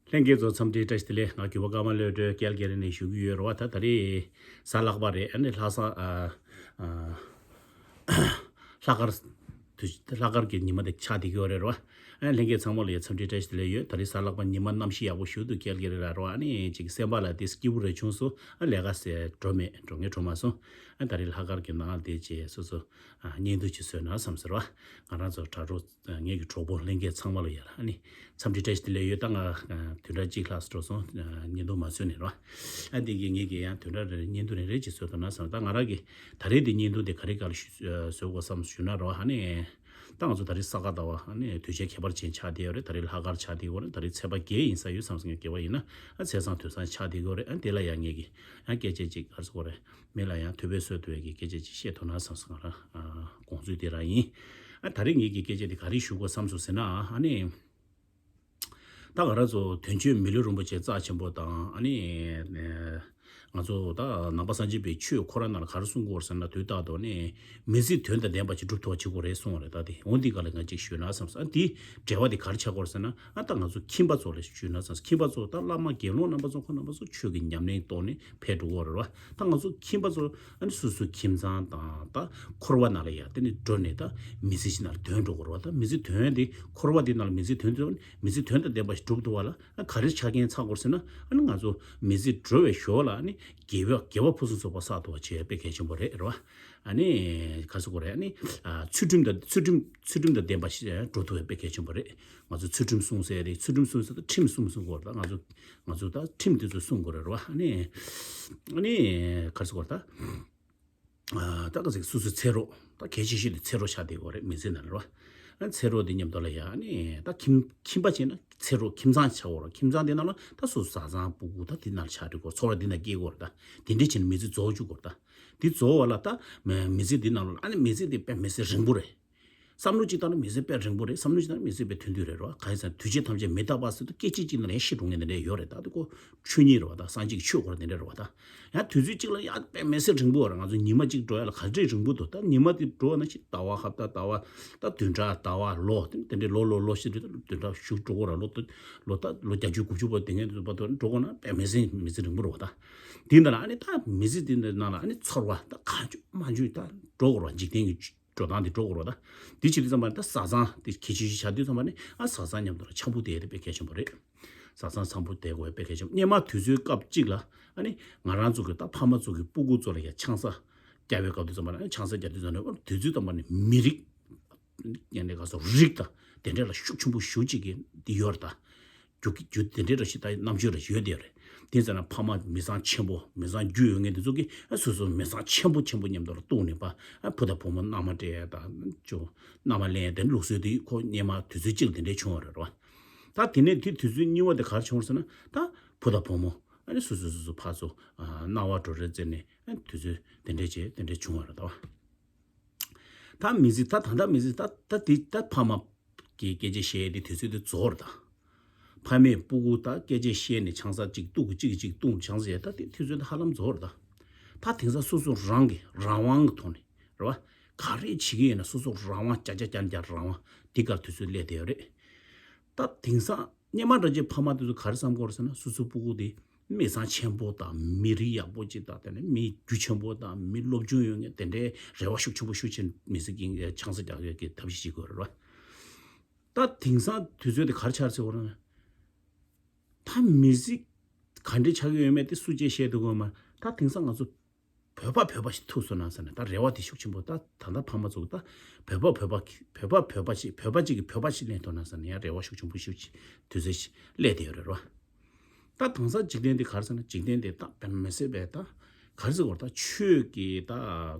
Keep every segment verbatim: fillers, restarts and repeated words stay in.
ལྷན་རྒྱས་ཚོ་འཚམས་འདྲི་བཀྲ་ཤིས་བདེ་ལེགས། ང་གུས་པ་ཀརྨ་བློ་གྲོས་ཀལ་གྷི་རི་ནས་ཞུ་གི་ཡོད་རེད་བ། ད་ད་རེས་གཟའ་ལྷག་པ་རེད། ཨ་ནི་ལྷག་བསམ་ཨ་ཨ་ལྷག་དཀར་དུས་ལྷག་དཀར་གྱི་ཉི་མ་དེ་ཆགས་བསྡད་ཀྱི་ཡོད་རེད་བ། ཨ་ལྷན་རྒྱས་ཚང་མ་ལ་ཡང་འཚམས་འདྲི་བཀྲ་ཤིས་བདེ་ལེགས་ཡོད། ད་རེས་གཟའ་ལྷག་པ་ཉི་མ་གནམ་གཤིས་ཡག་པོ་ཞེ་པོ་འདུག་ཀལ་གྷི་རི་ལ་རེད་བ། ཨ་ནི་ཅིག་སེམས་པ་ལ་དེ་སྐྱིད་པོ་རེ་བྱུང་སོང་། ཨ་ལས་ཀ་ཟེར་འགྲོ་མེད་འགྲོ་ངེས་འགྲོ་མ་སོང་། ཨ་ད་རེས་ལྷག་དཀར་གྱི་ནང་དེ་བྱས་སོ་སོ་ཨ་བརྙན་ཐུང་ཅིག་བཟོས་ན་བསམ་ཟེར་བ། ང་རང་ཚོ་དྲ་གྲོགས་ངེད་ཀྱི་གྲོགས་པོ་ལྷན་རྒྱས་ཚང་མ་ལ་ཡ་ལ་ཨ་ནི་འཚམས་འདྲི་བཀྲ་ཤིས་བདེ་ལེགས་ཡོད། ད་ང་ཨ་བདུན་ཕྲག་གཅིག་ལྷག་འགྲོ་སོང་། ཨ་བརྙན་ཐུང་མ་བཟོས་ནས་རོ། ཨ་འདི་གི་ངེད་ཀྱི་ཡང་བདུན་ཕྲག་རེ་བརྙན་ཐུང་རེ་རེ་ཅིག་བཟོས་ཐུབ་ན་བསམ། ད་ང་རང་གི་ད་རེས་འདི་བརྙན་ཐུང་འདི་ག་རེ་ག་ལ་ཞུ་ཨ་བཟོ་དགོས་བསམ་ཞུ་ན་རོ། ཨ་ནི་ད་ང་ཚོ་ད་རེས་ས་ག་ཟླ་བ་ཨ་ནི་དུས་ཆེན་ཁྱད་པར་ཅན་ཆགས་བསྡད་ཡོད་རེད། ད་རེས་ལྷག་དཀར་ཆགས་བསྡད་ཡོད་རེད། ད་རེས་ཚེས་པ་བརྒྱད་ཡིན་ས་ཡོད་བསམ་སོང་། བརྒྱད་པ་ཡིན་ན་ཨ་ཚེས་བཟང་དུས་བཟང་ཆགས་བསྡད་ཡོད་རེད། ཨ་འདི་ལ་ཡང་ངེད་ཀྱི་ཡང་སྐད་ཆ་ཅིག་ག་རེ་ཟེར་དགོས་རེད། མི་ལ་ཡང་ཐུབ་པའི་གསོས་ཐུབ་པའི་གི་སྐད་ཆ་ཅིག་བཤད་ཐུབ་ན་བསམ་སོང་། ང་རང་ཨ་དགོངས་ཚུལ་འདི་རང་ཡིན། ཨ་ད་རེས་ངེད་ཀྱི་སྐད་ཆ་འདི་ག་རེ་ཞུ་དགོས་བསམ་སོང་ཟེར་ན། ཨ་ནི་ད་ང་རང་ཚོ་དོན་གཅོད་མི་ལུས་རིན་པོ་ཆེ་རྩ་ཆེན་པོ་དང་། ཨ་ནི་ང་ཚོ་ད་ནང་པ་སངས་རྒྱས་པའི་ཆོས་ཁོ་རང་ནང་ལ་ག་རེ་གསུང་གི་ཡོད་ཟེར་ན། དུས་རྟག་ཏུ་ནི་མི་ཚེ་དོན་དང་ལྡན་པ་ཞིག་སྒྲུབ་ཐུབ་པ་བྱེད་དགོས་རེད་གསུངས་པ་རེད། ད་དེ་འོ་འདི་ག་ལ་ང་ཅིག་ཞུས་ན་བསམ་སོང་། ཨ་འདི་འབྲེལ་བ་འདི་ག་རེ་ཆགས་ཀྱི་ཡོད་ཟེར་ན། ཨ་ད་ང་ཚོ་ཁྱིམ་པ་ཚོ་ལ་ཞུས་ན་བསམ་སོང་། ཁྱིམ་པ་ཚོ་ད་བླ་མ་དགེ་སློང་རྣམ་པ་ཚོ་ཁོ་རྣམ་པ་ཚོ་ཆོས་ཀྱི་ཉམས་ལེན་ཐོག་ནས་ཕེབས་འགྲོ་གི་ཡོད་རེད་བ། ད་ང་ཚོ་ཁྱིམ་པ་ཚོ་ཨ་ནི་སོ་སོའི་ཁྱིམ་ཚང་དང་ད་འཁོར་བ་ནང་ལ་ཡ་དེ་ནི་འགྲོ་ནས་ད་མི་ཚེ་ཞིག་ནང་ལ་དོན་འགྲོ་གི་རེད་བ། ད་མི་ཚེ་དོན་དེ་འཁོར་བ་དེ་ནང་ལ་མི་ཚེ་དོན་དུ་མི་ཚེ་དོན་དང་ལྡན་པ་ཞིག་སྒྲུབ་ཐུབ་པ་ལ་ཨ་ག་རེ་ཆ་རྐྱེན་ཚང་དགོས་ཟེར་ན། ཨ་ནི་ང་ཚོ་མི་ཚེ་འགྲོ་བའི་ཞོར་ལ་ཨ་ནི་དགེ་བ་དགེ་བ་ཕུན་སུམ་ཚོགས་པ་བསགས་ཐུབ་པ་བྱེད་དཔེ་གལ་ཆེན་པོ་རེད་རེད་བ། ཨ་ནི་ག་རེ་ཟེར་དགོས་རེད། ཨ་ནི་ཨ་ཚུལ་ཁྲིམས་དང་ཚུལ་ཁྲིམས་ཚུལ་ཁྲིམས་དང་ལྡན་པ་ཞིག་འགྲོ་ཐུབ་པ་དཔེ་གལ་ཆེན་པོ་རེད། ང་ཚོ་ཚུལ་ཁྲིམས་སྲུང་ཟེར་དེ། ཚུལ་ཁྲིམས་སྲུང་ཟེར་དུས་ཁྲིམས་སྲུང་སྲུང་དགོས་རེད། ད་ང་ཚོ་ང་ཚོ་ད་ཁྲིམས་དེ་ཚོ་སྲུང་དགོས་རེད་རེད་བ། ཨ་ནི་ཨ་ནི་ག་རེ་ཟེར་དགོས་རེད། ད་ཨ་ད་ག་ཟིག་སོ་སོའི་ཚེ་རོགས་ད་གལ་ཆེ་ཤོས་དེ་ཚེ་རོགས་ཆགས་བསྡད་ཡོད་རེད་མི་ཚེ་ནང་ལ་རེད་བ། ཨ་ཚེ་རོགས་དེ་མཉམ་དུ་ལ་ཡ་ཨ་ནི་ད་ཁྱིམ་ཁྱིམ་པ་བྱས་ན་ཚེ་རོགས་ཁྱིམ་ཚང་ཆགས་ཡོད་རེད། ཁྱིམ་ཚང་དེ་ནང་ལ་ད་སོ་སོ་བཟའ་ཚང་སྤུ་གུ་ད་དེ་ནང་ལ་ཆགས་འགྲོ་གི་རེད། ཚོར་བ་དེ་ནང་སྐྱེ་གི་རེད། ད་དེ་འདྲ་བྱས་ནས་མི་ཚེ་རྫོགས་བཅུག་གི་རེད། ད་དེ་རྫོགས་པ་ལ་ད་མི་ཚེ་དེ་ནང་ལ་ཨ་ནི་མི་ཚེ་དེ་དཔེ་མི་སྲིད་རིང་པོ་རེད། བསམ་བློ་གཅིག་བཏང་ན་མི་ཚེ་དཔེ་རིང་པོ་རེད། བསམ་བློ་གཅིག་བཏང་ན་མི་ཚེ་དཔེ་ཐུང་ཐུང་རེད་རོ། གང་ཡིན་ཟེར་ན་དུས་ཆེན་ཐམས་ཅད་མི་རྟག་པ་ཟེར་དུས་སྐད་ཅིག་གཅིག་ནང་ལ་ཡང་ཤི་འགྲོ་མཁན་དེ་འདྲ་ཡོད་རེད། ད་དེ་ཁོ་ཆོས་ཉིད་རེད་བ། ད་སངས་རྒྱས་ཀྱི་ཆོས་ཁོ་རང་དེ་འདྲ་རེད་བ། ད་ཡང་དུས་ཚོད་གཅིག་ལ་ཡང་དཔེ་མི་སྲིད་རིང་པོ་རེད། ང་ཚོ་ཉི་མ་གཅིག་འགྲོ་ཡ་ལ་ག་འདྲས་རིང་པོ་འདུག་ད་ཉི་མ་དེ་འགྲོ་བ་ན་ཅིག་ཟླ་བ་ཧབ་ཏ་ཟླ་བ་ད་བདུན་ཕྲག་ཟླ་བ་ལོ་དེ་དེ་འདྲས་ལོ་ལོ་ལོ་ཞིག་རེད། ད་བདུན་ཕྲག་ཞུགས་འགྲོ་གི་རེད། ལོ་ད་ལོ་ད་ལོ་བརྒྱད་ཅུ་དགུ་བཅུ་བར་དེ་ངན་དུ་བར་དུ་འགྲོ་དགོས་ན་དཔེ་མི་སྲིད་མི་ཚེ་རིང་པོ་རེད་བ། ད་དེ་འདྲ་ལ་ཨ་ནི་ད་མི་ཚེ་དེ་འདྲ་ནང་ལ་ཨ་ནི་ཚོར་བ་ད་གང་བྱུང་མང་བྱུང་ད་འགྲོ་དགོས་རེད་བ། འཇིག་རྟེན་གྱི་འགྲོ་སྟངས་དེ་འགྲོ་དགོས་རེད་བ། ད་དེ་བྱེད་དུས་ཙམ་པ་ནི་ད་བཟའ་ཚང་དེ་གལ་ཆེ་ཤོས་ཆགས་དུས་ཙམ་པ་ནི་ཨ་བཟའ་ཚང་མཉམ་དུ་ལ་འཆམ་པོ་བསྡད་དེ་དཔེ་གལ་ཆེན་པོ་རེད། བཟའ་ཚང་འཆམ་པོ་བསྡད་དགོས་དཔེ་གལ་ཆེན་པོ། སྔོན་མ་དུས་ཚོད་སྐབས་གཅིག་ལ་ཨ་ནི་ང་རང་ཚོ་གི་ད་ཕ་མ་ཚོ་གི་སྤུ་གུ་ཚོ་ལ་ཡ་ཆང་ས་རྒྱག་པའི་སྐབས་དུས་ཙམ་པ་ནི་ཨ་ནི་ཆང་ས་རྒྱག་དུས་ཙམ་པ་ནི་དུས་ཚོད་ཙམ་པ་ནི་མི་རིགས་ཡང་ནས་ག་སོ་རིགས་དང་དེ་འདྲས་ལ་ཤུགས་ཆེན་པོ་ཞུ་གཅིག་གི་འདི་ཡོད་རེད། ད་རྒྱུ་རྒྱུ་དེ་འདྲས་ར་ཞིག་ད་རྣམ་དཔྱོད་ར་ཞིག་ཡོད་དེ་རེད། དེ་ཚོ་ན་ཕ་མ་མི་ཚང་ཆེན་པོ་མི་ཚང་རྒྱུས་ཡོད་མཁན་དེ་ཚོ་གིས་ཨ་སོ་སོ་མི་ཚང་ཆེན་པོ་ཆེན་པོ་མཉམ་དུ་ལ་གཏུགས་ནས་པ་ཨ་བུ་དང་བུ་མོ་མནའ་མ་སྤྲད་དང་ཅོ་མནའ་མ་ལེན་དེ་ལུགས་སྲོལ་དེ་ཁོ་སྔོན་མ་དུས་ཚོད་གཅིག་དེ་འདྲས་བྱུང་བ་རེད་རོ། ད་དེ་ནས་དེ་དུས་ཚོད་གཉིས་པ་དེ་ག་རེ་བྱུང་ཟེར་ན་ད་བུ་དང་བུ་མོ་ཨ་ནི་སོ་སོ་སོ་སོ་ཕར་ཚུར་ཨ་རྣ་བ་འགྲོ་རེས་བཙལ་ནས་ཨ་ནི་དུས་ཚོད་དེ་འདྲས་བྱས་དེ་འདྲས་བྱུང་བ་རེད་ད། ད་མི་ཚེ་ད་ད་ལྟ་མི་ཚེ་ད་ད་དེ་ད་ཕ་མ་གི་སྐད་ཆ་བཤད་དེ་དུས་ཚོད་དེ་རྫོགས་རེད་ད། ཕ་མས་སྤུ་གུ་ད་སྐད་ཆ་བཤད་ནས་ཆང་ས་གཅིག་གཏུག་གཅིག་གཅིག་གཏུག་ཆང་ས་བཤད་ད་དེ་དུས་ཚོད་དེ་ཧ་ལམ་རྫོགས་རེད་ད། ད་དེང་སང་སོ་སོ་རང་གི་རང་དབང་གི་ཐོག་ནས་རེད་བ། ག་རེ་བྱེད་ཀྱི་ཡིན་ན་སོ་སོ་རང་དབང་རྐྱང་རྐྱང་རྐྱང་རྐྱང་རང་དབང་དེ་གར་དུས་ཚོད་སླེབས་བསྡད་ཡོད་རེད། ད་དེང་སང་སྔོན་མ་འདྲ་ཅིག་ཕ་མ་དེ་ཚོ་ག་རེ་བསམ་གྱི་ཡོད་རེད་ཟེར་ན་སོ་སོའི་སྤུ་གུ་དེ་མི་ཚང་ཆེན་པོ་དང་མི་རིགས་ཡག་པོ་ཅིག་དང་དེ་ནས་མི་རྒྱུ་ཆེན་པོ་དང་མི་སློབ་སྦྱོང་ཡོད་མཁན་དེ་འདྲའི་རེ་བ་ཤུགས་ཆེན་པོ་ཤུགས་ཆེན་མི་ཚེ་གི་ཆང་ས་རྒྱག་ཡོད་ཀྱི་ཐབས་ཤེས་བྱེད་དགོས་རེད་བ། ད་དེང་སང་དུས་ཚོད་དེ་ག་རེ་ཆགས་ཟེར་བ་ན། ད་མི་ཚེ་ག་འདྲས་ཆགས་ཀྱི་ཡོད་མེད་དེ་སུ་གཅིག་བཤད་ཐུབ་ཀྱི་ཡོད་མ་རེད། ད་དེང་སང་ང་ཚོ་བོད་པ་བོད་པ་ཞིག་ཐུག་སོང་ན་ཟེར་ནས་ད་རེ་བ་དེ་ཤུགས་ཆེན་པོ་ད་ད་ལྟ་ཕ་མ་ཚོ་ད་བོད་པ་བོད་པ་བོད་པ་བོད་པ་ཞིག་བོད་པ་གཅིག་གིས་བོད་པ་ཞིག་ལེན་ཐུབ་ན་ཟེར་ནས་ཡང་རེ་བ་ཤུགས་ཆེན་པོ་ཤུགས་ཆེ་དུས་ཚོད་ཞིག་སླེབས་བསྡད་ཡོད་རེད་རོ། ད་དེང་སང་འཇིག་རྟེན་འདི་ག་རེ་ཟེར་ན་འཇིག་རྟེན་འདི་ད་དཔེ་མི་སྲིད་པའི་ད་ག་རེ་ཟེར་དགོས་རེད། ད་ཆོས་ཀྱི་ད་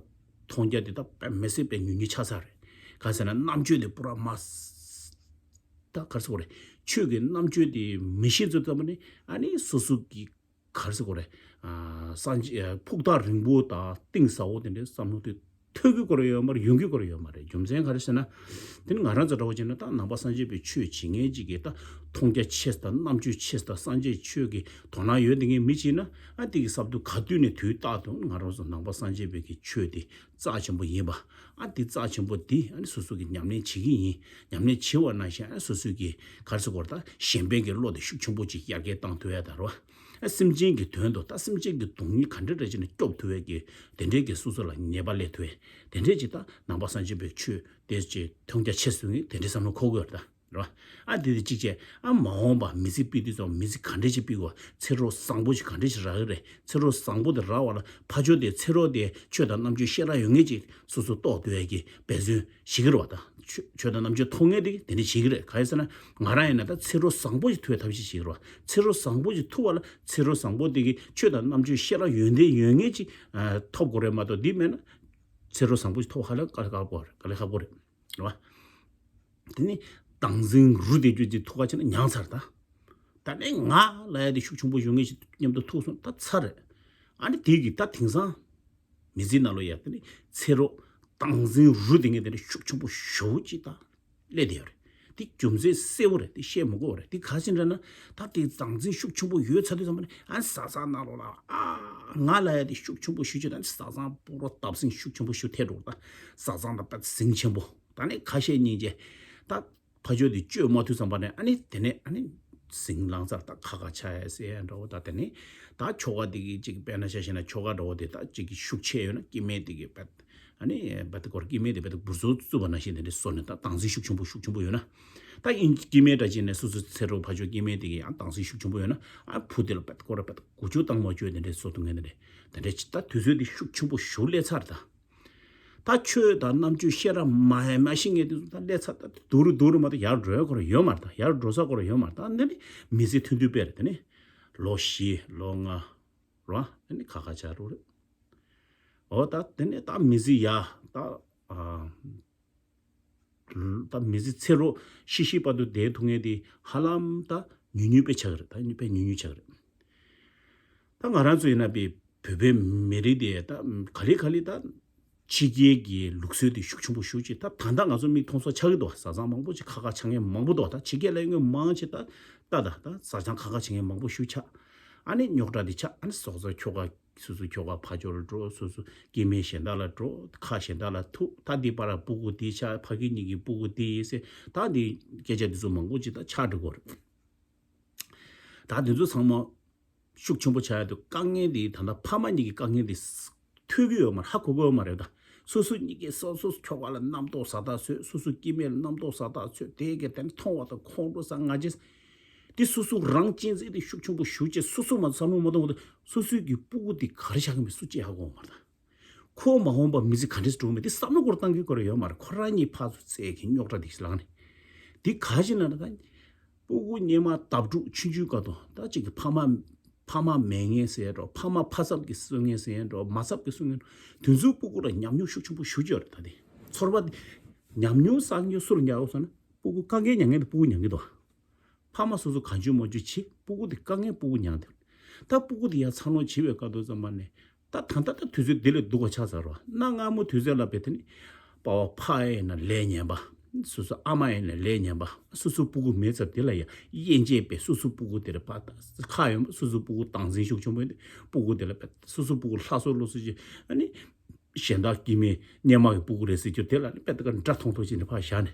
མཐོང་རྒྱ་འདི་ད་དཔེ་མི་སྲིད་པའི་ཉུང་ཉུང་ཆགས་ཚར་རེད། ག་རེ་ཟེར་ན་རྣམ་དཔྱོད་འདི་པུ་ར་མ་ད་ག་རེ་ཟེར་དགོས་རེད། ཆོས་ཀྱི་རྣམ་དཔྱོད་འདི་མི་ཤེས་ཚོད་ཙམ་པ་ནི་ཨ་ནི་སོ་སོ་གི་ག་རེ་ཟེར་དགོས་རེད། ཨ་སངས་རྒྱས་ཕུགས་ཐག་རིང་པོ་དང་གཏིང་ཟབ་པོ་དེ་འདྲའི་བསམ་བློ་དེ་ཐོན་གྱི་སྐོར་ཡོད་མ་རེད། ཡོང་གི་སྐོར་ཡོད་མ་རེད། རྒྱུ་མཚན་ག་རེ་ཟེར་ན། དེ་ནི་ང་རང་ཚོ་འདྲ་བོ་བྱས་ན་ད་ནང་པ་སངས་རྒྱས་པའི་ཆོས་བྱེད་མཁན་ཅིག་གིས་ད་མཐོང་རྒྱ་ཆེ་དང་རྣམ་དཔྱོད་ཆེ་དང་སངས་རྒྱས་ཆོས་ཀྱི་དོ་སྣང་ཡོད་དེ་ངས་མི་བྱེད་ན་ཨ་དེ་གི་སབ་ཏུ་ག་དུས་ནས་དུས་རྟག་ཏུ་ང་རང་ཚོ་ནང་པ་སངས་རྒྱས་པའི་གི་ཆོས་དེ་ རྩ་ཆེན་པོ་ཡིན་པ། ཨ་འདི་རྩ་ཆེན་པོ་འདི་ཨ་ནི་སོ་སོ་གི་ཉམས་ལེན་བྱེད་ཀྱི་ཡིན། ཉམས་ལེན་བྱེད་པ་ནང་བཞིན་ཨ་སོ་སོ་གི་ག་རེ་ཟེར་དགོས་རེད། ད་གཞན་ཕན་གྱི་བློ་དེ་ཤུགས་ཆེན་པོ་ཅིག་ཡར་རྒྱས་བཏང་ཐུབ་ཡ་ད་རེད་བ། ཨ་སེམས་ཅན་གྱི་དོན་དུ་ད་སེམས་ཅན་གྱི་སྡུག་བསྔལ་ག་འདྲ་འདྲ་བྱས་ནས་སྐྱོབ་ཐུབ་ཡ་གི་དེ་འདྲའི་གི་སོ་སོ་ལ་ཉེས་པ་ལས་ཐུབ་ཡ་དེ་འདྲའི་ཅིག་ད་ནང་པ་སངས་རྒྱས་པའི་ཆོས་དེ་ཅིག་མཐོང་རྒྱ་ཆེ་སོང་ངས་དེ་འདྲའི་བསམ་བློ་འཁོར་གྱི་ཡོད་རེད་ད། རེད་བ། ཨ་དེ་དེ་གཅིག་བྱས། ཨ་མ་འོངས་པ་མི་ཚེ་སྤེལ་དུས་ཙམ་མི་ཚེ་ག་འདྲས་ཅིག་སྤེལ་དགོས། ཚེ་རོགས་བཟང་པོ་ཞིག་ག་འདྲས་ཞིག་རག་གི་རེད། ཚེ་རོགས་བཟང་པོ་དེ་རག་པ་ལ་ཕ་ཆོས་དེ་ཚེ་རོགས་དེ་ཆོས་དང་རྣམ་དཔྱོད་ཤེས་རབ་ཡོད་མཁན་ཅིག་སོ་སོ་རྟོགས་ཐུབ་ཡས་ཀྱི་འབད་བརྩོན་བྱེད་ཀྱི་རེད་བ། ད་ཆོས་ཆོས་དང་རྣམ་དཔྱོད་མཐོང་མཁན་དེ་དེ་འདྲས་བྱེད་ཀྱི་རེད། ག་རེ་ཟེར་ན་ང་རང་ཡིན་ན་ད་ཚེ་རོགས་བཟང་པོ་ཞིག་ཐུབ་པའི་ཐབས་ཤེས་བྱེད་ཀྱི་རེད་བ། ཚེ་རོགས་བཟང་པོ་ཞིག་ཐུབ་པ་ལ་ཚེ་རོགས་བཟང་པོ་དེ་གི་ཆོས་དང་རྣམ་དཔྱོད་ཤེས་རབ་ཡོན་ཏན་ཡོད་མཁན་ཅིག་ཨ་ཐོབ་དགོས་རེད་མ་གཏོགས་འདི་མེད་ན་ཚེ་རོགས་བཟང་པོ་ཞིག་ཐོབ་ཧ་ལས་དཀའ་ལས་ཁག་པོ་རེད། དཀའ་ལས་ཁག་པོ་རེད། རེད་བ། དེ་ནི་བདག་འཛིན་རུ་དེ་རྒྱུ་དེ་ཐུག་ག་ཕྱིན་ན་མྱངས་ཚར་ད། ད་ནི་ང་ལ་ཡ་དེ་ཤུགས་ཆེན་པོ་ཡོད་ངེས་ཤིག་མཉམ་དུ་ཐུག་སོང་ད་ཚར་རེད། ཨ་ནི་དེ་གི་ད་དེང་སང་མི་ཚེ་ནང་ལོ་ཡ་དེ་ནི་ཚེ་རོགས་བདག་འཛིན་རུ་དེ་ངས་དེ་ནི་ཤུགས་ཆེན་པོ་ཞུ་ཅི་ད་སླེབས་དེ་ཡོད་རེད། དེ་རྒྱུ་མཚན་གསལ་བོ་རེད། དེ་བཤད་མི་དགོས་རེད། དེ་ག་ཕྱིན་རེད་ན་ད་དེ་བདག་འཛིན་ཤུགས་ཆེན་པོ་ཡོད་ཚར་དུས་ཙམ་པ་ནི་ཨ་ནི་བཟའ་ཚང་ནང་ལོ་ལ་ཨ་ང་ལ་ཡ་དེ་ཤུགས་ཆེན་པོ་ཞུ་ཅི་ད་ནི་བཟའ་ཚང་པོ་རོ་བརྡབ་གསིག་ཤུགས་ཆེན་པོ་ཞུ་ཐལ་འགྲོ་ད་བཟའ་ཚང་ད་ད་ཟིང་ཆེན་པོ། ད་ནི་ཁ་ཤས་སྙིང་རྗེ། ད་ཕ་ཆོས་དེ་བཅོས་མ་ཐུབ་ཙམ་པ་ནས་ཨ་ནི་དེ་ནས་ཨ་ནི་ཟིང་ལངས་ཚར་ད་ཁ་ཁ་ཆགས་ཡ་ཟེར་ཡ་འདྲ་བོ། ད་དེ་ནས་ད་ཁྱོ་ག་དེ་གི་ཅིག་དཔེར་ན་ཆ་བཞག་ན་ཁྱོ་ག་འདྲ་བོ་དེ་ད་ཅིག་གི་ཤུགས་ཆེ་ཡོད་ན་སྐྱེ་དམན་དེ་གི་བད་ཨ་ནི་བད་ཀོར་སྐྱེ་དམན་དེ་བད་འབུར་ཚོ་བཙུགས་པ་ནང་བཞིན་དེ་འདྲ་བཟོ་ནས་ད་སྡང་ཟིང་ཤུགས་ཆེན་པོ་ཤུགས་ཆེན་པོ་ཡོད་ན། ད་ཨིན་སྐྱེ་དམན་འདྲ་བྱས་ནས་སོ་སོ་ཚེ་རོགས་ཕ་ཆོས་སྐྱེ་དམན་དེ་གི་ཡང་སྡང་ཟིང་ཤུགས་ཆེན་པོ་ཡོད་ན་ཨ་བུ་དེ་ལ་བད་ཀོར་བད་མགོ་ཆུ་བཏང་མ་བཅོས་དེ་འདྲ་བཟོ་ཐུབ་ངེས་དེ་འདྲ་དེ་འདྲ་ཅིག་ད་དུས་ཚོད་དེ་ཤུགས་ཆེན་པོ་ཞུགས་སླེབས་ཚར་ད། ད་ཆོས་དང་རྣམ་དཔྱོད་ཤེས་རབ་མ་ཡ་མ་ཤེས་ངེས་དེ་ཚོ་ད་ལས་ཚ་ད་སྡུག་རུ་སྡུག་རུ་མ་གཏོགས་ཡར་འགྲོ་ཡ་ཁོ་ར་ཡོད་མ་རེད། ད་ཡར་འགྲོ་ས་ཁོ་ར་ཡོད་མ་རེད། ད་འདི་ནི་མི་ཚེ་ཐུང་ཐུང་པས་རེད། དེ་ནི་ལོ་བཞི་ལོ་ལྔ་རོ་དེ་ནི་ཁ་ཁ་ཆགས་འགྲོ་རེད། འོ་ད་དེ་ནི་ད་མི་ཚེ་ཡ་ད་ཨ་ད་མི་ཚེ་ཚེ་རོགས་ཤི་ཤི་བར་དུ་བསྡད་ཐུབ་ངེས་དེ་ཧ་ལམ་ད་ཉུང་ཉུང་པས་ཆགས་ཀྱི་རེད། ད་དཔེ་ཉུང་ཉུང་ཆགས་ཀྱི་རེད། ད་ང་རང་ཚོ་ཡིན་ན་པའི་བོད་པའི་མི་རིགས་དེ་ད་ག་ལེ་ག་ལེ་ད་ཕྱི་རྒྱལ་གྱི་ལུགས་སྲོལ་དེ་ཤུགས་ཆེན་པོ་ཞུགས་ཀྱི་ད་ད་ལྟ་ང་ཚོ་མིག་མཐོང་སོགས་ཆགས་ཀྱི་འདུག་བཟའ་ཚང་མང་པོ་ཅིག་ཁ་ཁ་ཆགས་མཁན་མང་པོ་འདུག་ད་ཕྱི་རྒྱལ་ལ་ཡོད་མཁན་མང་ཆེ་ད་ད་ད་ད་བཟའ་ཚང་ཁ་ཁ་ཆགས་མཁན་མང་པོ་ཞིག་ཆགས། ཨ་ནི་རྙོག་དྲ་དེ་ཆགས། ཨ་ནི་སོ་སོ་ཁྱོ་ག་སོ་སོ་ཁྱོ་ག་ཕ་ཆོར་འགྲོ། སོ་སོ་སྐྱེ་དམན་གཞན་དག་ལ་འགྲོ། ཁ་གཞན་དག་ལ་ཐུག་ད་འདི་པར་སྤུ་གུ་དེ་ཆགས། ཕ་གི་གཉིས་ཀྱི་སྤུ་གུ་དེ་ཡིན་ཟེར། ད་འདི་སྐད་ཆ་འདི་ཚོ་མང་པོ་ཅིག་ད་ཆགས་འགྲོ་གི་རེད། ད་འདི་ཚོ་ཚང་མ་ཤུགས་ཆེན་པོ་ཆགས་ཡ་དུས་དཀའ་ངལ་འདི་ད་ལྟ་ཕ་མ་གཉིས་ཀྱི་དཀའ་ངལ་འདི་ཐོས་ཀྱི་ཡོད་མ་རེད། ཧ་གོ་གི་ཡོད་མ་རེད། ད་སོ་སོ་གཉིས་ཀས་སོ་སོ་ཁྱོ་ག་ལ་རྣམ་རྟོག་ཟ་ཐག་ཆོད། སོ་སོ་སྐྱེ་དམན་ལ་རྣམ་རྟོག་ཟ་ཐག་ཆོད། དེ་གས་དེ་མཐོང་བ་དང་ཁོང་ཁྲོ་ཟ་ང་རྗེས་དེ་སོ་སོ་རང་གཅེས་འཛིན་དེ་ཤུགས་ཆེན་པོ་ཞུགས་བྱས་སོ་སོ་མ་བསམ་བློ་མ་གཏོང་བ་དང་སོ་སོའི་གི་སྤུ་གུ་དེ་ག་རེ་ཆགས་ཀྱི་མེད་སུ་གཅིག་ཧ་གོ་མ་རེད། ད་ཁོ་མ་འོངས་པ་མི་ཚེ་ག་འདྲས་འགྲོ་མིན་དེ་བསམ་བློ་སྐོར་བཏང་གི་སྐོར་ཡོད་མ་རེད། ཁོ་རང་གཉིས་ཕར་ཚུར་བཙལ་གི་རྙོག་དྲ་དེ་ལངས་ནས་དེ་ག་ཞིག་ན་ད་སྤུ་གུ་སྔོན་མ་བརྡབ་འཁྲུག་ཆུང་ཆུང་སྐབས་དང་ད་ཅིག་གི་ཕ་མ་ཕ་མ་མེད་མཁན་ཟེར་འགྲོ། ཕ་མ་ཕ་ཚབ་ཀྱི་གསོ་མཁན་ཟེར་འགྲོ། མ་ཚབ་ཀྱི་གསོ་མཁན་འགྲོ། དེ་ཚོའི་སྤུ་གུ་ལ་ཉམས་མྱོང་ཤུགས་ཆེན་པོ་ཞུགས་ཀྱི་ཡོད་རེད། ད་དེ་ཚོར་བ་དེ་ཉམས་མྱོང་བསགས་མཁན་སུ་ལ་ཉར་ཡོད་ཟེར་ན་སྤུ་གུ་དཀའ་ངལ་མྱངས་མཁན་དེ་སྤུ་གུ་མྱངས་ཀྱི་འདུག་ཕ་མ་སོ་སོ་གང་བྱུང་མང་བྱུང་བྱེད། སྤུ་གུ་དེ་དཀའ་ངལ་སྤུ་གུ་མྱངས་དེ། ད་སྤུ་གུ་དེ་ཡར་འཚར་ལོངས་བྱེད་པའི་སྐབས་དུ་ཙམ་པ་ནས་ད་ད་ལྟ་ད་དུས་ཚོད་དེ་ལས་སྡུག་པ་ཆགས་ཚར་བ། གནའ་སྔ་མོ་དུས་ཚོད་ལ་བས་དེ་ནི་པ་བ་ཕ་ཡིན་ན་ལས་ངན་པ། སོ་སོ་ཨ་མ་ཡིན་ན་ལས་ངན་པ། སོ་སོ་སྤུ་གུ་མེད་ཚར་དེ་ལ་ཡ་དབྱེ་འབྱེད་པས་སོ་སོ་སྤུ་གུ་དེ་ལ་ཕ་ཁ་ཡོང་བ། སོ་སོ་སྤུ་གུ་སྡང་སེམས་ཤུགས་ཆེན་པོ་ཡིན་ཏེ་སྤུ་གུ་དེ་ལ་ཕ་སོ་སོ་སྤུ་གུ་ལྷ་སོ་ལོ་སོ་ཅི་ཨ་ནི་གཞན་དག་སྐྱེ་དམན་སྔོན་མ་གི་སྤུ་གུ་རེད་ཟེར་རྒྱུ་དེ་ལ་ནི་དཔེ་ད་ག་འདྲ་མཐོང་ཐོག་ཅིག་ནས་ཕར་བཞག་ནས།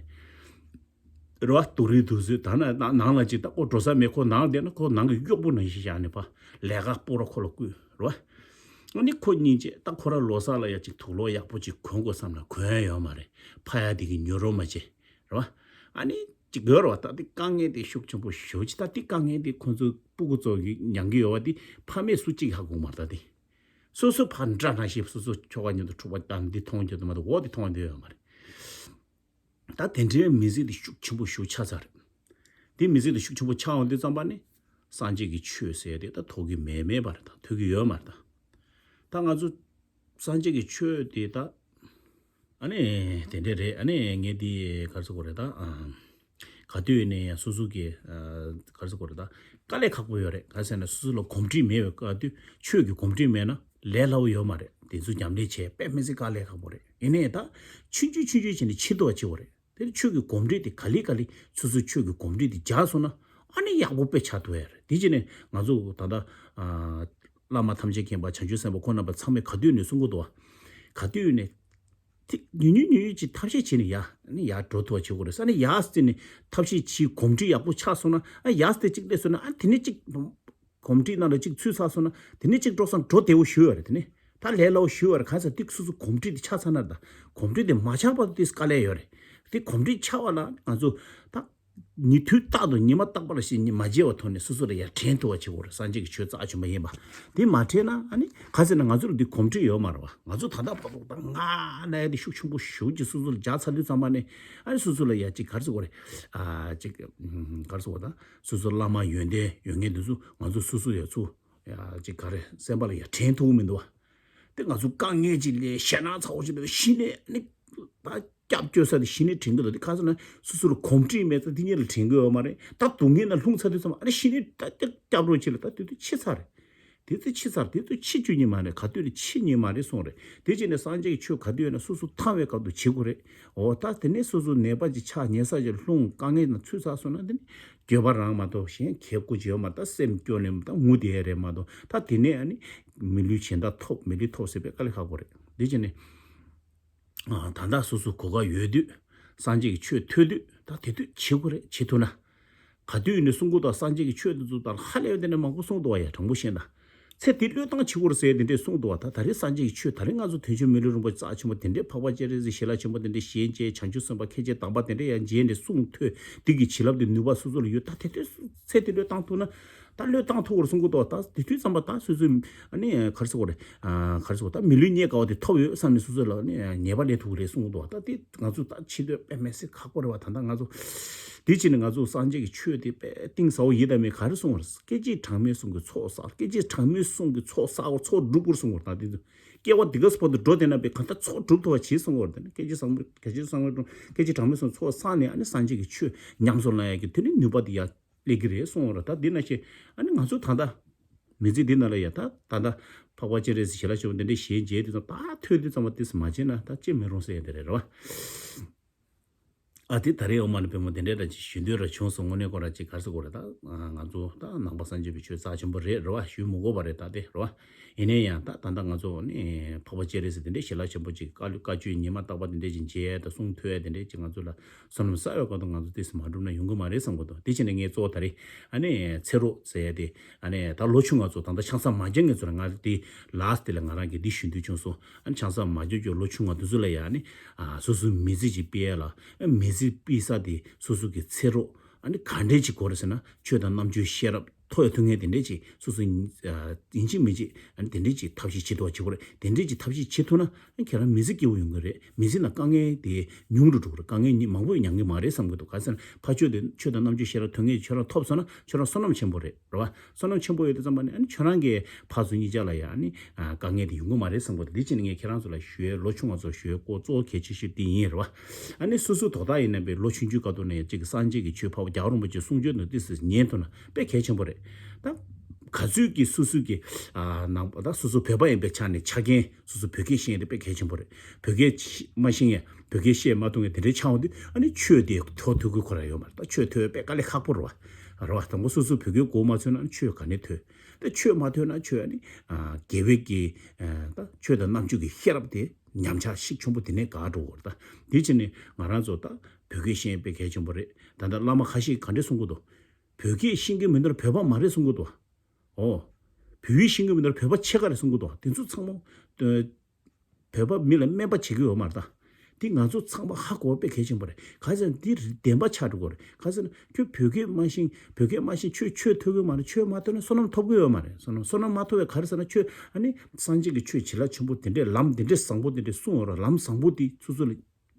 རེད་བ། དུག་རིགས་དུག་ཟོས་ད་ན་ན་ནང་ལ་ཅིག་ད་ཁོ་འགྲོ་ས་མེད། ཁོ་ནང་བསྡད་ན་ཁོ་ནང་གི་གཡོག་པོ་ནང་བཞིན་བཞག་ནས་ཕར་ལས་ཀ་སྤོ་ར་ཁོ་ལ་བསྐུལ་རེད་བ། ཨ་ནི་ཁོ་སྙིང་རྗེ་ད་ཁོ་ར་ལོ་གསར་ལ་ཡ་ཅིག་དུག་ལོག་ཡག་པོ་ཅིག་གོན་དགོས་བསམ་ན་གོན་ཡ་ཡོད་མ་རེད། ཕ་ཡ་དེ་གི་ཉོ་རོགས་མ་བྱེད་རེད་བ། ཨ་ནི་ཅིག་གོ་རེད་བ། ད་དེ་དཀའ་ངལ་དེ་ཤུགས་ཆེན་པོ་ཞེ་པོ་ཅིག་ད་དེ་དཀའ་ངལ་དེ་ཁོ་ཚོ་སྤུ་གུ་ཚོ་གི་མྱང་གི་ཡོད་བ། དེ་ཕ་མས་སུ་གཅིག་ཧ་གོ་མ་རེད། ད་དེ་སོ་སོ་ཕར་འདྲ་ན་ཞིག་སོ་སོ་ཁྱོ་ག་མཉམ་དུ་འཁྲུག་པ་དང་འདི་མཐོང་རྒྱུ་དུ་མ་གཏོགས་འོ་དེ་མཐོང་འདོད་ཡོད་མ་རེད། ད་དེ་འདྲའི་མི་ཚེ་འདི་ཤུགས་ཆེན་པོ་ཞིག་ཆགས་ཚར་རེད། དེ་མི་ཚེ་འདི་ཤུགས་ཆེན་པོ་ཆགས་འོང་དུས་ཙམ་པ་ནི་སངས་རྒྱས་ཀྱི་ཆོས་ཟེར་དེ་ད་ཐོབ་ཀྱི་མེད་མེད་པ་རེད། ད་ཐོབ་ཀྱི་ཡོད་མ་རེད། ད་ད་ང་ཚོ་སངས་རྒྱས་ཀྱི་ཆོས་དེ་ད་ཨ་ནི་དེ་འདྲས་རེད། ཨ་ནི་ངས་འདི་ག་རེ་ཟེར་དགོས་རེད་ད། ག་དུས་ནས་ཡང་སོ་སོ་གི་ག་རེ་ཟེར་དགོས་རེད་ད། དཀའ་ལས་ཁག་པོ་ཡོད་རེད། ག་རེ་ཟེར་ན་སོ་སོ་ལ་གོམས་འདྲིས་མེད་པའི་སྐབས་དུས་ཆོས་ཀྱི་གོམས་འདྲིས་མེད་ན་ལས་སླ་པོ་ཡོད་མ་རེད། དེ་ཚོ་ཉམས་ལེན་བྱས་དཔེ་མི་སྲིད་དཀའ་ལས་ཁག་པོ་རེད། ཡིན་ནའི་ད་ཆུང་ཆུང་ཆུང་ཆུང་བྱས་ནས་ཆེ་མཐོ་བ་བྱེད་དགོས་རེད། དེ་ནི་ཆོས་ཀྱི་གོམས་འདྲིས་དེ་ག་ལེ་ག་ལེ་སོ་སོའི་ཆོས་ཀྱི་གོམས་འདྲིས་དེ་འཇགས་སོང་ན་ཨ་ནི་ཡག་པོ་དཔེ་ཆགས་ཐུབ་ཡ་རེད། དེ་བྱས་ནས་ང་ཚོ་ད་ལྟ་བླ་མ་ཐམས་ཅད་མཁྱེན་པ་བྱང་ཆུབ་སེམས་དཔའ་ཁོང་རྣམ་པ་ཚང་མས་ག་དུས་ནས་གསུང་གི་འདུག་བ། ག་དུས་ནས་ ཏེ་ཉུང་ཉུང་ཉུང་ཉུང་ཅིག་ཐབས་ཤེས་བྱས་ནས་ཡར་ནི་ཡར་འགྲོ་ཐུབ་པ་བྱེད་དགོས་རེད། ས་ནི་ཡར་བརྩིས་ནས་ཐབས་ཤེས་བྱས་གོམས་འདྲིས་ཡག་པོ་ཆགས་སོང་ན་ཨ་ཡར་དེ་གཅིག་སླེབས་སོང་ན་ཨ་དེ་ནས་གཅིག་གོམས་འདྲིས་ནང་ལ་གཅིག་ཚུད་ཚར་སོང་ན་དེ་ནས་གཅིག་འགྲོ་སོང་འགྲོ་བདེ་བོ་ཞུ་ཡོད་རེད། དེ་ནས་ད་ལས་སླ་བོ་ཞུ་ཡོད་རེད། གང་ཟེར་ཏེ་སོ་སོ་གོམས་འདྲིས་དེ་ཆགས་ཚར་ན་ད་གོམས་འདྲིས་དེ་མ་ཆགས་བར་དུ་དེ་དཀའ་ལས་ཡོད་རེད། དེ་གོམས་འདྲིས་ཆགས་པ་ལ་ང་ཚོ་ད། ཉིན་དུས་རྟག་ཏུ་ཉི་མ་རྟག་པར་བཞིན་མ་བརྗེད་པའི་ཐོག་ནས་སོ་སོ་ལ་ཡར་དྲན་ཐུབ་པ་བྱེད་དགོས་རེད། སངས་རྒྱས་ཀྱི་ཆོས་རྩ་ཆེན་པོ་ཡིན་པ། དེ་མ་དྲན་ན་ཨ་ནི་ག་ཟེར་ན་ང་ཚོ་ལ་འདི་གོམས་འདྲིས་ཡོད་མ་རེད་བ། ང་ཚོ་ད་ལྟ་བར་དུ་ད་ང་ན་ཡ་དེ་ཤུགས་ཆེན་པོ་ཞེ་པོ་ཅིག་སོ་སོ་ལ་རྒྱག་ཚར་དུས་ཙམ་པ་ནས་ཨ་ནི་སོ་སོ་ལ་ཡ་ཅིག་ག་རེ་ཟེར་དགོས་རེད། ཨ་ཅིག་ག་རེ་ཟེར་དགོས་ད་སོ་སོ་བླ་མ་ཡོན་ཏན་ཡོད་མཁན་དེ་ཚོ་ང་ཚོ་སོ་སོ་ཡ་ཚོ་ཡ་ཅིག་ག་རེ་སེམས་པ་ལ་ཡ་དྲན་ཐུབ་ཀྱི་མི་འདུག་བ། དེ་ང་ཚོ་དཀའ་ངལ་ཅིག་ལས་ཞེད་སྣང་ཚ་བོ་ཅིག་ལས་གཞི་ནས་ནི་ད་སྐྱབས་བཅོལ་ས་དེ་གཞི་ནས་དྲན་གྱི་འདུག་དེ་ག་ཟེར་ན་སོ་སོ་ལ་གོམས་འདྲིས་མེད་ཙང་དེ་གཉིས་ལ་དྲན་གྱི་ཡོད་མ་རེད། ད་སྡུག་བསྔལ་ན་ལྷུང་ཚར་དུས་ཙམ་ཨ་རེ་གཞི་ནས་ད་དེ་སྐྱབས་རོགས་བྱེད་ལ་ད་དེ་དུས་འཆི་ཚར་རེད། དེ་ཚོ་འཆི་ཚར་དེ་ཚོ་འཆི་བཅུག་ཉེ་མ་རེད། ག་དུས་ལ་འཆི་ཉེ་མ་རེད་གསུངས་རེད། དེ་བྱས་ནས་སངས་རྒྱས་ཀྱི་ཆོས་ག་དུས་ཡོད་ན་སོ་སོ་ཐང་བའི་སྐབས་དུ་བྱེད་དགོས་རེད། འོ་ད་དེ་ནས་སོ་སོ་ནད་པ་ཅིག་ཆགས་ཉེ་ས་ཅིག་ལྷུང་དཀའ་ངལ་ན་ཚུད་ཚར་སོང་ན་དེ་ནི་འགྱོད་པ་རང་མ་གཏོགས་གཞན་གལ་དགུ་ཅིག་ཡོད་མ་རེད། ད་སེམས་སྐྱོ་ནས་ད་ངུ་བསྡད་ཡ་རེད་མ་གཏོགས་ད་དེ་ནས་ཨ་ནི། མི་ལུས་གཞན་དག་ཐོབ་མི་ལུས་ཐོབ་ཟེར་བའི་དཀའ་ལས་ཁག་པོ་རེད། འདི་བྱས་ནས་ཨ་ད་ལྟ་སོ་སོ་གོ་སྐབས་ཡོད་དུས་སངས་རྒྱས་ཀྱི་ཆོས་ཐོས་དུས་ད་དེ་དུས་བྱེད་དགོས་རེད། བྱེད་ཐུབ་ན། ག་དུས་ནས་གསུང་གི་འདུག་སངས་རྒྱས་ཀྱི་ཆོས་འདི་ཚོ་ད་ཧ་ལས་པ་དེ་ནས་མང་པོ་གསུངས་འདུག་བ། ཡ་དྲང་པོ་བཤད་ན་ཚེ་འདི་བློས་བཏང་བྱེད་དགོས་རེད་ཟེར་དེ་འདྲས་གསུངས་འདུག་བ། ད་ད་རེས་སངས་རྒྱས་ཀྱི་ཆོས་ད་རེས་ང་ཚོ་དོན་གཅོད་མི་ལུས་རིན་པོ་ཆེ་རྩ་ཆེན་པོ་དེ་འདྲས་འཕགས་པ་སྤྱན་རས་གཟིགས་ཞལ་ལག་ཆེན་པོ་དེ་འདྲས་ཞལ་མཇལ་བྱང་ཆུབ་སེམས་དཔའ་མཁན་ཆེན་དམ་པ་དེ་འདྲས་ཡང་མཇལ་ནས་གསུང་ཐོས་འདི་གི་བྱིན་རླབས་དེ་ནུས་པ་སོ་སོ་ལ་ཡོད། ད་དེ་དུས་ཚེ་འདི་བློས་བཏང་ཐུབ་ན། ད་བློས་བཏང་ཐུབ་པར་གསུང་གི་འདུག་ད་དེ་དུས་ཙམ་པ་ད་སོ་སོས་ཨ་ནི་ག་རེ་ཟེར་དགོས་རེད། ཨ་ག་རེ་ཟེར་དགོས། ད་མི་ལུས་རྙེད་དཀའ་བ་དེ་ཐོབ་ཡོད་བསམ་ནས་སོ་སོ་ལ་ཨ་ནི་ཉེས་པ་ལས་ཐུབ་ཀྱི་རེད་གསུང་གི་འདུག་ད་དེ་ང་ཚོ་ད་ཕྱི་སྡོད་དཔེ་མི་སྲིད་ཁག་པོ་རེད་བ། ད་ལྟ་ང་ཚོ་དེ་ཕྱིན་ནས་ང་ཚོ་སངས་རྒྱས་ཀྱི་ཆོས་དེ་དཔེ་གཏིང་ཟབ་པོ་ཡིན་དང་མིན་ག་རེ་གསུང་བ་རེད། སྐད་ཅིག་གྲངས་མེད་གསུང་གི་ཚོགས་བསགས། སྐད་ཅིག་གྲངས་མེད་གསུང་གི་ཚོགས་བསགས་པར་ཚོགས་སྒྲུབ་དགོས་གསུང་བ་རེད། ད་དེ་ཚོ་སྐྱེ་བ་འདི་ག་ས་བར་དུ་འགྲོ་བསྡད་ན་པའི་གང་ལྟར་ཚོགས་སྒྲུབ་ཐུབ་པ་བྱེད་གསུང་བ་རེད། ད་ནི་སྐད་ཅིག་བཟང་པོ་སྐད་ཅིག་བཟང་པོ་སྐད་ཅིག་གྲངས་མེད་གསུང་ཚོགས་བསགས་ནས་ཨ་ནི་སངས་རྒྱས་ཀྱི་ཆོས་ཉམས་སུ་བླང་ཡ་གི་དེ་ནི་ནུས་པ་དེ་ཡ། སླེབས་ཀྱི་རེད་གསུངས་པ་རེད། ད་འདི་ན་ཤེས་ཨ་ནི་ང་ཚོ་ད་ལྟ་མི་ཚེ་འདི་ནང་ལ་ཡ་ད་ད་ལྟ་འཕགས་པ་སྤྱན་རས་གཟིགས་ཞལ་ལག་མཆོག་འདི་འདྲའི་ཞལ་མཇལ་དུས་ཙམ་ད་ཐོས་དུས་ཙམ་པ་དེ་མ་བྱས་ན་ད་ཅི་མི་རུང་ཟེར་ཡ་དེ་རེད་རེད་བ། ཨ་དེ་ད་རེས་ཨོ་མ་ནི་པད་མོ་དེ་འདྲའི་ར་ཅིག་ཞུ་འདོད་ར་བྱུང་སོང་། དངོས་གནས་ཁོ་ར་ཅིག་ག་རེ་ཟེར་དགོས་རེད། ད་ང་ཚོ་ད་ནང་པ་སངས་རྒྱས་པའི་ཆོས་རྩ་ཆེན་པོ་རེད་རེད་བ། ཞུ་མི་དགོས་པ་རེད་ད་དེ་རེད་བ། ཡིན་ནའི་ཡང་ད་ད་ལྟ་ང་ཚོ་ནི་འཕགས་པ་སྤྱན་རས་གཟིགས་དེ་འདྲའི་ཞལ་ལག་ཆེན་པོ་ཅིག་བཀའ་བཀའ་ཆོས་ཉི་མ་རྟག་པ་དེ་འདྲའི་ཅིག་མཇལ་དང་གསུང་ཐོས་དེ་འདྲའི་ཅིག་ང་ཚོ་ལ་བསོད་ནམས་བསགས་པའི་སྐབས་དུ་ང་ཚོ་དེ་ཙམ་མ་འགྲུབ་ན་ཡོང་གི་མ་རེད་བསམ་གི་འདུག་དེ་བྱས་ནས་ངས་གཙོ་བོ་ད་རེས་ཨ་ནི་ཚེ་རོགས་ཟེར་ཡ་དེ་ཨ་ནི་ད་ལོ་ཆུང་ང་ཚོ་ད་ལྟ་ཆང་ས་མ་རྒྱག་མཁན་ཚོ་ལ་ང་དེ་ལཱསི་དེ་ལ་ང་རང་གིས་འདི་ཞུ་འདོད་བྱུང་སོང་། ཨ་ནི་ཆང་ས་མ་རྒྱག་རྒྱུ་ལོ་ཆུང་ང་དེ་ཚོ་ལ་ཡ་ཨ་ནི་ཨ་སོ་སོའི་མི་ཚེ་ཅིག་སྤེལ་ཡ་ལ་ཨ་མི་ཚེ་སྤེལ་ས་དེ་སོ་སོ་གི་ཚེ་རོགས་ཨ་ནི་ག་འདྲས་ཅིག་དགོས་རེད་ཟེར་ན་ཆོས་དང་རྣམ་དཔྱོད་ཤེས་རབ། ཐོབ་ཡ་ཐུབ་མཁན་དེ་འདྲས་ཅིག་སོ་སོ་ཡིན་ཨ་ཡིན་གཅིག་མིན་གཅིག་ཨ་ནི་དེ་འདྲས་ཅིག་ཐབས་ཤེས་བྱེད་ཐུབ་པ་བྱེད་དགོས་རེད། དེ་འདྲས་ཅིག་ཐབས་ཤེས་བྱེད་ཐུབ་ན་ཨ་ཁྱེད་རང་མི་ཚེ་སྐྱིད་པོ་ཡོང་གི་རེད། མི་ཚེ་ནང་དཀའ་ངལ་དེ་ཉུང་རུ་འགྲོ་གི་རེད། དཀའ་ངལ་ཉི་མང་པོ་མྱངས་གི་མ་རེད་བསམ་གི་འདུག་ག་ཟེར་ན་ཕར་ཕྱོགས་དེ་ཆོས་དང་རྣམ་དཔྱོད་ཤེས་རབ་ཐོབ་མཁན་ཁྱོད་རང་ཐོབ་སོང་ན་ཁྱོད་རང་བསོད་ནམས་ཆེན་པོ་རེད་རེད་བ། བསོད་ནམས་ཆེན་པོ་ཡོད་དུས་ཙམ་པ་ནི་ཨ་ནི་ཁྱོད་རང་གི་ཕར་ཚུར་གཉིས་ཆ་ལ་ཡ་ཨ་ནི་ཨ་དཀའ་ངལ་དེ་ཡོང་གི་མ་རེད་བསམ་གི་འདུག་དེ་བྱས་ནས་ངས་ཁྱེད་རང་ཚོ་ལ་ཞུ་ཡས་ལོ་ཆུང་བ་ཚོ་ཞུ་ཡས་སྐོར་གཙོ་བོ་གལ་ཆེ་ཤོས་དེ་ཡིན་རེད་བ། ཨ་ནི་སོ་སོ་དོ་བདག་ཡིན་ན་པའི་ལོ་ཆུང་ཆུང་སྐབས་དུ་ནས་གཅིག་གི་སངས་རྒྱས་ཀྱི་ཆོས་འཕགས་པ་རྒྱལ་བ་རིན་པོ་ཆེ་གསུང་ཆོས་ནང་ཏོག་ཙམ་ཉན་ཐུབ་ན་དཔེ་གལ་ཆེན་པོ་རེད། ད་ག་ཚོད་ཀྱི་སོ་སོ་གི་ཨ་ནང་པ་ད་སོ་སོ་བོད་པ་ཡིན་པའི་ཆ་ནས་ཆ་རྐྱེན་སོ་སོ་བོད་སྐད་ཤེས་ཡ་དེ་དཔེ་གལ་ཆེན་པོ་རེད། བོད་སྐད་མ་ཤེས་ཡ་བོད་སྐད་བཤད་མ་ཐུབ་མཁན་དེ་འདྲའི་ཆགས་འོང་དུས་ཨ་ནི་ཆོས་དེ་ཐོས་ཐུབ་ཀྱི་ཁོ་རང་ཡོད་མ་རེད། ད་ཆོས་ཐོས་དཔེ་དཀའ་ལས་ཁག་པོ་རེད་བ། རེད་བ། དང་པོ་སོ་སོ་བོད་སྐད་གོ་མ་ཚོད་ན་ཨ་ནི་ཆོས་ག་ནས་ཐོས། ད་ཆོས་མ་ཐོས་ན་ཆོས་ཨ་ནི་ཨ་དགེ་བའི་གི་ཨ་ད་ཆོས་དང་རྣམ་དཔྱོད་ཀྱི་ཤེས་རབ་དེ་ཉམས་ཆག་ཤུགས་ཆེན་པོ་དེ་ནས་འགག་འགྲོ་གི་རེད། ད་དེ་བྱས་ནས་ང་རང་ཚོ་ད་བོད་སྐད་ཤེས་ཡ་དཔེ་གལ་ཆེན་པོ་རེད། ད་ལྟ་བླ་མ་ཁ་ཤས་ག་འདྲས་གསུང་གི་འདུག་བོད་སྐད་ཤེས་ཀྱི་མི་འདུག་བོད་པ་མ་རེད་གསུང་གི་འདུག་ཨོ། བོད་ཡིག་ཤེས་ཀྱི་མི་འདུག་བོད་པ་ཕྱེད་ཀ་རེད་གསུང་གི་འདུག་དེ་ཚོ་ཚང་མ་ཨ་བོད་པ་མི་ལ་སྨན་པ་བྱེད་ཀྱི་ཡོད་མ་རེད་ད། དེ་ང་ཚོ་ཚང་མ་ཧ་གོ་བ་དཔེ་གལ་ཆེན་པོ་རེད། ག་ཟེར་ན་འདི་བདེན་པ་ཆགས་འགྲོ་གི་རེད། ག་ཟེར་ན་ཁྱོད་བོད་སྐད་མ་ཤེས་བོད་སྐད་མ་ཤེས་ཆོས་ཆོས་ཐོས་གི་མ་རེད། ཆོས་མ་ཐོས་ན་བསོད་ནམས་ཐོབ་གི་ཡོད་མ་རེད། བསོད་ནམས་བསོད་ནམས་མ་ཐོབ་པའི་ག་རེ་ཟེར་ན་ཁྱོད་ཨ་ནི་སངས་རྒྱས་ཀྱི་ཆོས་བྱིན་རླབས་ཆེན་པོ་དེ་འདྲས་ལམ་དེ་འདྲས་བཟང་པོ་དེ་འདྲས་གསུང་ཡོད་ར་ལམ་བཟང་པོ་དེ་སོ་སོ་ལ་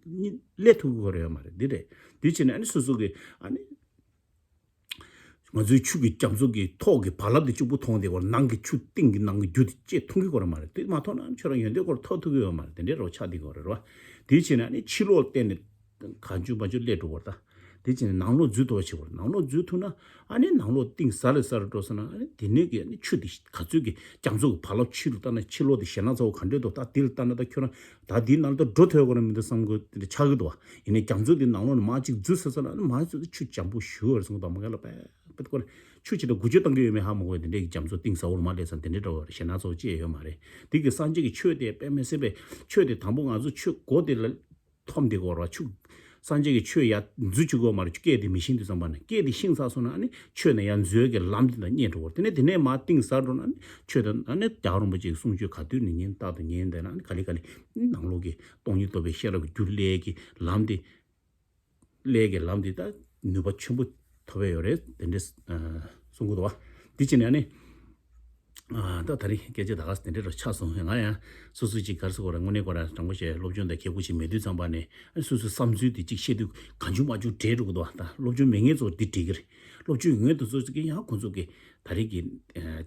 གཉིས་སླེབས་ཐུབ་ཀྱི་ཡོད་རེད་ཡོད་མ་རེད། འདི་རེད། འདི་བྱས་ནས་ཨ་ནི་སོ་སོ་གི་ཨ་ནི་ང་ཚོའི་ཆུ་གི་རྒྱ་མཚོ་གི་ཐོག་གི་བག་ལེབ་དེ་གཅིག་པུ་མཐོང་བསྡད་ཀྱི་ཡོད་རེད། ནང་གི་ཆུ་གཏིང་གི་ནང་གི་རྒྱུ་དེ་ཅིག་མཐོང་གི་ཡོད་རེད་མ་རེད། དེ་མ་མཐོང་ན་ཨ་ནི་ཁྱོད་རང་ཡོན་ཏན་སྐོར་ཐོབ་ཐུབ་ཀྱི་ཡོད་མ་རེད། དེ་འདྲའི་རོ་ཆགས་བསྡད་ཀྱི་ཡོད་རེད་རོ། འདི་བྱས་ནས་ཨ་ནི་ཕྱི་ལོགས་བལྟས་ནས་གང་བྱུང་མང་བྱུང་སླེབས་འགྲོ་གི་ཡོད་རེད་ད། དེ་བྱས་ནས་ནང་ལོགས་འཛུལ་ཐུབ་པ་བྱེད་དགོས་རེད། ནང་ལོགས་འཛུལ་ཐུབ་ན་ཨ་ནི་ནང་ལོགས་གཏིང་ཟབ་ལ་ཟབ་རུ་འགྲོ་སོང་ན་ཨ་ནི་དེ་ནས་ཀྱི་ཨ་ནི་ཆུ་དེ་ག་ཚོད་ཀྱི་རྒྱ་མཚོ་གི་བག་ལེབ་ཕྱི་རུ་བལྟ་ན་ཕྱི་ལོགས་དེ་ཞེད་སྣང་ཚ་བོ་ག་འདྲས་འདུག་ད་དེ་ལ་བལྟ་ན་ད་ཁྱོད་རང་ད་དེའི་ནང་ལ་ད་འགྲོ་ཐུབ་ཀྱི་རེད་མི་འདུག་བསམ་གི་དེ་འདྲ་ཆགས་ཀྱི་འདུག་བ། ཡིན་ནའི་རྒྱ་མཚོ་དེ་ནང་ལོགས་ནས་མར་ཅིག་འཛུལ་ཚར་ཚར་ན་ཨ་ནི་མར་ཚུར་ཆུ་འཇམ་པོ་ཞེ་པོ་རེད་གསུངས་གི་འདུག་མ་ག་ལ་པད་པད་ཀོ་ལ་ ཆུ་ཅིག་ལ་འགུལ་སྐྱོད་བཏང་གི་ཡོད་མེད་ཧ་མ་གོ་བའི་དེ་འདྲའི་རྒྱ་མཚོ་གཏིང་ཟབ་པོ་ལ་མ་སླེབས་ཙང་དེ་འདྲའི་འདྲ་བ་རེད། ཞེད་སྣང་ཚ་པོ་ཅི་ཡང་ཡོད་མ་རེད། དེ་གི་སངས་རྒྱས་ཀྱི་ཆོས་དེ་དཔེ་མི་སྲིད་པའི་ཆོས་དེ་དང་པོ་ང་ཚོ་ཆོས་སྒོ་དེ་ལ་འཐོམ་བསྡད་ཀྱི་ཡོད་རེད་བ། ཆུ་སངས་རྒྱས་ཀྱི་ཆོས་ཡར་འཛུལ་བཅུག་གི་ཡོད་མ་རེད། སྐད་དེ་མི་ཤེས་དུས་ཙམ་པ་ནས་སྐད་དེ་ཤེས་ཚར་སོང་ན་ཨ་ནི་ཆོས་ནས་ཡར་འཛུལ་གྱི་ལམ་དེ་དང་རྙེད་འགྲོ་གི་རེད། དེ་ནས་དེ་ནས་མར་གཏིང་ཟབ་འགྲོ་ན་ཨ་ནི་ཆོས་དང་ཨ་ནི་རྒྱལ་བ་རིན་པོ་ཆེའི་གསུང་ཆོས་ག་དུས་ནས་ཉན་རྟག་ཏུ་ཉན་བསྡད་ན་ཨ་ནི་ག་ལེ་ག་ལེ་ནང་ལོགས་ཀྱི་སྟོང་ཉིད་རྟོགས་པའི་ཤེས་རབ་ཀྱི་རྒྱུ་ལས་ཀྱི་ལམ་དེ། ལས་ཀྱི་ལམ་འདི་ད་ནུས་པ་ཆེན་པོ་ཐོབ་པ་ཡོད་རེད། དེ་འདྲའི་གསུང་གི་འདུག་བ། འདི་ཕྱིན་ནས་ནི་ད་ད་རིང་སྐད་ཆ་ད་ག་དེ་འདྲའི་རུ་ཆགས་སོང་། ང་ཡང་སོ་སོ་ཅིག་ག་རེ་ཟེར་དགོས་རེད། དངོས་གནས་ཁོ་རང་དྲང་པོ་བྱས་སློབ་སྦྱོང་དང་མཁས་པོ་ཞིག་མེད་དུས་ཙམ་པ་ནས་སོ་སོའི་བསམ་ཚུལ་འདི་ཅིག་བཤད་དུས་གང་བྱུང་མང་བྱུང་འགྲེལ་འགྲོ་གི་འདུག་བ། ད་སློབ་སྦྱོང་མེད་མཁན་ཚོ་འདི་འགྲིག་གི་རེད། སློབ་སྦྱོང་ཡོད་མཁན་དེ་ཚོ་ཅིག་གིས་ཡང་ཁོང་ཚོ་གི་ད་རེས་ཀྱི་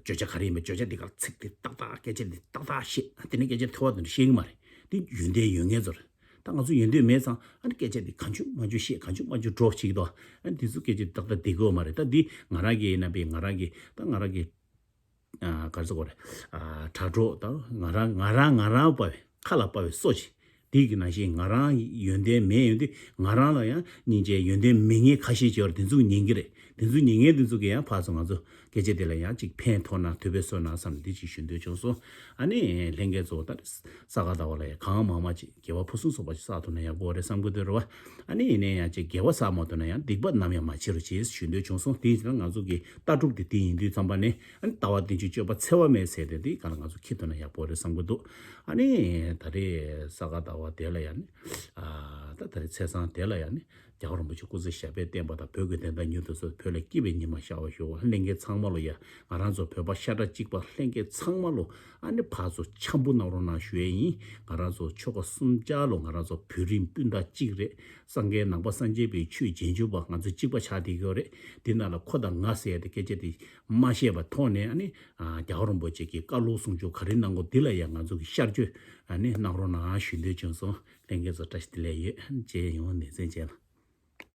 བརྗོད་བྱ་ག་རེ་ཡིན་པ་བརྗོད་བྱ་འདི་ག་ཚིག་འདི་ཏག་ཏག་སྐད་ཆ་འདི་ཏག་ཏག་བཤད། དེ་ནས་སྐད་ཆ་ཐོལ་བ་དེ་འདྲ་བཤད་གི་མ་རེད། འདི་ཡོན་ཏན་ཡོད་མཁན་ཚོ་རེད། ད་ང་ཚོ་ཡོན་ཏན་མེད་ཙང་ཨ་ནི་སྐད་ཆ་འདི་གང་བྱུང་མང་བྱུང་བཤད། གང་བྱུང་མང་བྱུང་སྒྲོག་བྱེད་ཀྱི་འདུག་ཨ་ནི་འདི་ཚོ་སྐད་ཆ་འདི་ཏག་ཏག་བསྡད་ཀྱི་ཡོད་མ་རེད། ད་འདི་ང་རང་གི་ཡིན་ན་པས་ང་རང་གི་ད་ང་རང་གི་ཨ་ག་རེ་ཟེར་དགོས་རེད། ཨ་དྲ་གྲོགས་ད་ང་རང་ང་རང་ང་རང་པ་བས་ཁ་ལ་པ་བས་སོ་ཅིག་དེ་གི་ནང་བཞིན་ང་རང་ཡོན་ཏན་མེད། ཡོན་ཏན་ང་རང་ལ་ཡང་སྙིང་རྗེ་ཡོན་ཏན་མེད་མཁན་ཁ་ཤས་ཅིག་ཡོད་རེད། དེ་ཚོ་ཉན་གྱི་རེད། དེ་ཚོ་ཉན་མཁན་དེ་ཚོ་གི་ཡང་ཕར་ཚུར་ང་ཚོ་སྐད་ཆ་དེ་ལ་ཡང་ཅིག་ཕན་ཐོགས་ན་དུས་བབ་བཟོས་ན་བསམ་ནས་འདི་ཅིག་ཞུ་འདོད་བྱུང་སོང་། ཨ་ནི་ལྷན་རྒྱས་ཚོ་ད་ས་ག་ཟླ་བ་ལ་ཡང་གང་མང་མང་ཅིག་དགེ་བ་ཕུན་སུམ་ཚོགས་པ་ཅིག་བསགས་ཐུབ་ན་ཡག་པོ་རེད་བསམ་གྱི་འདུག་རེད་བ། ཨ་ནི་ཡིན་ནའི་ཡང་ཅིག་དགེ་བ་བསགས་མ་ཐུབ་ན་ཡང་སྡིག་པ་ནམ་ཡང་མ་བྱེད་རོགས་ཅེས་ཞུ་འདོད་བྱུང་སོང་། དེ་ཡིན་ཙང་ང་ཚོ་གི་ལྟ་གྲུབ་དེ་དེ་ཡིན་དུས་ཙམ་པ་ནས་ཨ་ནི་ལྟ་བ་རྟེན་འབྱུང་སྤྱོད་པ་འཚེ་བ་མེད་ཟེར་དེ་འདི་ག་ལ་ང་ཚོ་འཁྱེར་ཐུབ་ན་ཡག་པོ་རེད་བསམ་གྱི་འདུག་ཨ་ནི་ད་རེས་ས་ག་ཟླ་བ་དེ་ལ་ཡང་ནི་ཨ་ད་ད་རེས་ཚེས་བཟང་དེ་ལ་ཡང་ནི་རྒྱལ་བ་རིན་པོ་ཆེ་སྐུ་ཚེ་ཞབས་པད་བརྟན་པ་དང་བོད་ཀྱི་བདེན་མཐའ་མྱུར་དུ་སོན། བོད་ལ་སྐྱིད་པའི་ཉི་མ་ཤར་བར་ཤོག་ལྷན་རྒྱས་ཚང་མ་ལོ་ཡ་ང་རང་ཚོ་བོད་པ་ཤ་ཁྲག་གཅིག་པ་ལྷན་རྒྱས་ཚང་མ་ལོ་ཨ་ནི་ཕར་ཚུར་འཆམ་པོ་གནང་རོགས་གནང་ཞུ་ཡས་ཡིན། ང་རང་ཚོ་ཆོལ་ཁ་གསུམ་ཆར་ལོ་ང་རང་ཚོ་བོད་རིགས་སྤུན་ཟླ་གཅིག་རེད། སངས་རྒྱས་ནང་པ་སངས་རྒྱས་པའི་ཆོས་རྗེས་འཇུག་པ་ང་ཚོ་གཅིག་པ་ཆགས་བསྡད་ཀྱི་ཡོད་རེད། འདི་ནང་ལ་ཁོ་དང་ང་ཟེར་ཡ་དེ་སྐད་ཆ་དེ་མ་བཤད་པ་ཐོག་ནས་ཨ་ནི་རྒྱལ་བ་རིན་པོ་ཆེ་གི་བཀའ་སློབ་གསུང་ཆོས་ག་རེ་གནང་དགོས་འདི་ལ་ཡང་ང་ཚོ་གི་ཤར་བསྐྱོད་ཨ་ནི་གནང་རོགས་གནང་ཞུ་འདོད་བྱུང་སོང་། ལྷན་རྒྱས་ཚོ་བཀྲ་ཤིས་བདེ་ལེགས་ཡོད། རྗེས་ཡོང་ནས་མཚན་བཅས་ལ།